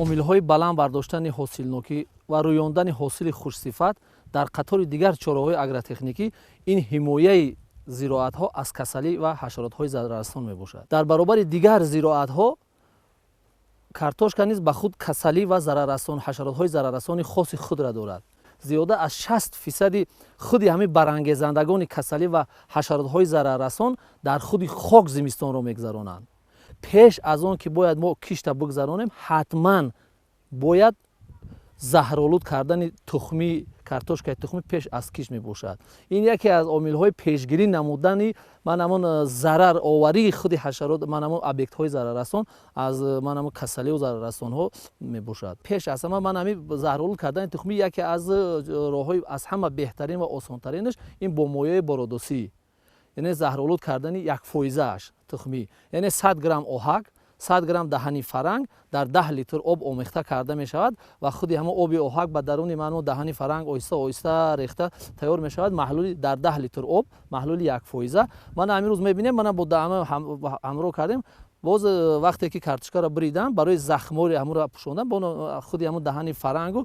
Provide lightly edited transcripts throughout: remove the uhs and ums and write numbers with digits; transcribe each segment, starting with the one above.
Омилҳои баланд бардоштани ҳосилнокӣ ва рӯёндани ҳосили хушсифат дар қатори дигар чораҳои агротехникӣ ин ҳимояи зироатҳо аз касалӣ ва ҳашаротҳои зараррасон мебошад. Дар баробари дигар зироатҳо картошка низ ба худ касалӣ ва зараррасон, ҳашаротҳои зараррасони хоси худро дорад. Зиёда аз 60 фисади худи ҳамин барангезандагони касалӣ ва ҳашаротҳои зараррасон дар худи хок зимистонро мегузаронанд. Пеш аз он ки бояд мо кишта бигзаронем, ҳатман бояд заҳролуд кардани тухми картошкаи тухмӣ пеш аз кишт мебошад. Ин яке аз омилҳои пешгирӣ намудани ман ҳамон зарароварии худи ҳашарот, ман ҳамон объектҳои зараррасон аз ман ҳамон касалию зараррасонҳо мебошад. Пеш аз ҳама ман ҳамин заҳролуд кардани тухмӣ яке аз роҳҳои аз ҳама беҳтарин ва осонтаринаш ин бо мояи бородосӣ, яъне заҳролуд кардани 1 фоизааш тухмӣ, яъне 100 грамм оҳак, 100 грамм даҳани фаранг дар 10 литр об омехта карда мешавад ва худи ҳамон оби оҳак ба даруни маъно даҳани фаранг оҳиста оҳиста рехта тайёр мешавад. Маҳлули дар 10 литр об, маҳлули 1 фоиза. Мана ҳамин рӯз мебинем, мана бо ҳамроҳ кардем. Боз вақте ки картошкаро биридам, барои захмори ҳамонро пӯшондан бо худи ҳамон даҳани фарангу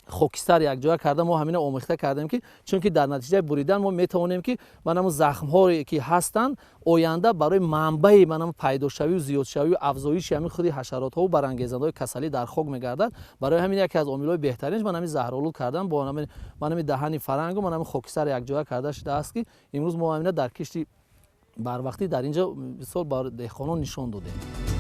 хокистар якҷоя карда, мо ҳамина омехта кардем, ки чунки дар натиҷаи буридан мо метавонем, ки манаму захмҳое ки ҳастанд, оянда барои манбаи манаму пайдошавию зиёдшавию афзоиши ҳамин худи ҳашаротҳову барангезандаҳои касалӣ дар хок мегардад. Барои ҳамин яке аз омилҳои беҳтаринаш ман ҳамин заҳролуд кардан бо манами даҳани фарангу манами хокистар якҷоя карда шудааст, ки имрӯз мо ҳамина дар кишти барвақтӣ дар инҷо мисол ба деҳқонон нишон додем.